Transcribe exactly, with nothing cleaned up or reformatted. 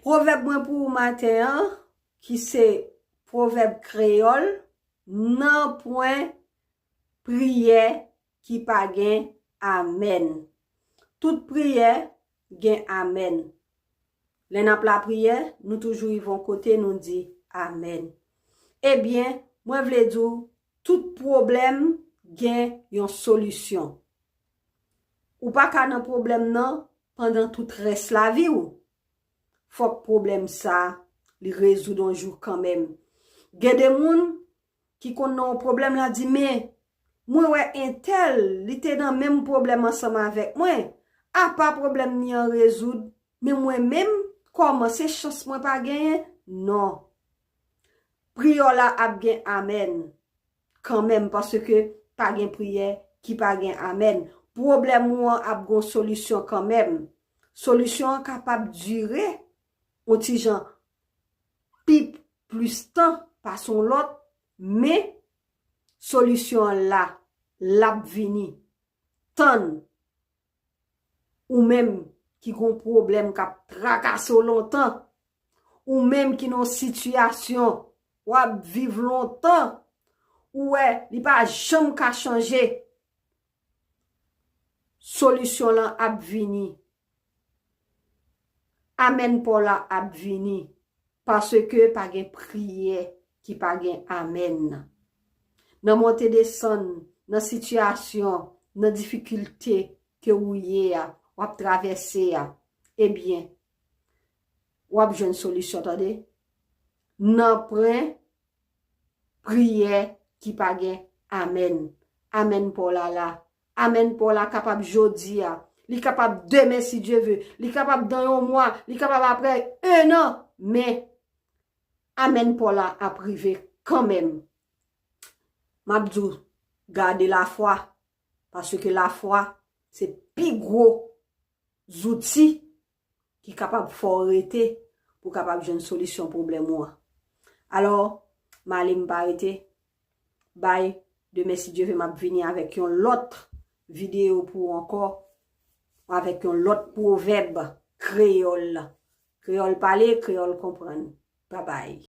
Pwovèb mwen pou ou maten an, ki se pwovèb kreyòl, nanpwen priyè ki pa gen amèn. Tout priyè gen amèn. Lè n ap lapriyè, nou toujou rive yon kote, nou di amèn. Ebyen, mwen vle di w, tout pwoblèm gen yon solisyon. Ou pa ka nan pwoblèm nan pandan tout rès lavi w. Fòk pwoblèm sa a, li rezoud yon jou kanmenm. Gen de moun ki konn nan yon pwoblèm, la di, men mwen wè entèl, li te nan menm pwoblèm ansanm avèk mwen. Apa pwoblèm li an rezoud, men mwen menm, kòman, se chans mwen pa genyen? Non. Priyè w la ap gen amèn kanmenm, paske pa gen priyè ki pa gen amèn. Pwoblèm ou an ap gon solisyon kanmenm. Solisyon an kapab dire yon ti jan pi plis tan pase yon lòt, men solisyon an la, l ap vini. Tann. Ou menm ki gon pwoblèm k ap trakase w lontan, ou menm ki nan yon sitiyasyon w ap viv lontan, ou wè li pa janm ka chanje, solisyon lan ap vini. Amèn pa w la ap vini, paske pa gen priyè ki pa gen amèn. Nan monte desann, nan sitiyasyon, nan difikilte ke ou ye a, w ap travèse a, ebyen, w ap jwenn solisyon, tande. Nanpwen priyè ki pa gen amèn. Amèn pa w la la. Amèn pa w la kapab jodi a. Li kapab demen, si Dye ve. Li kapab dan yon mwa. Li kapab aprè en an. Men, amèn pa w la ap rive kanmenm. M ap di w, gade lafwa. Paske lafwa, se pi gwo zouti ki kapab fè w rete pou w kapab jwenn solisyon pwoblèm ou an. Alò, m ale, m pa rete. Bay, demen, si Dye ve, m ap vini avèk yon lòt videyo pou ou ankò, avèk yon lòt pwovèb kreyòl. Kreyòl pale, kreyòl konprann. Babay.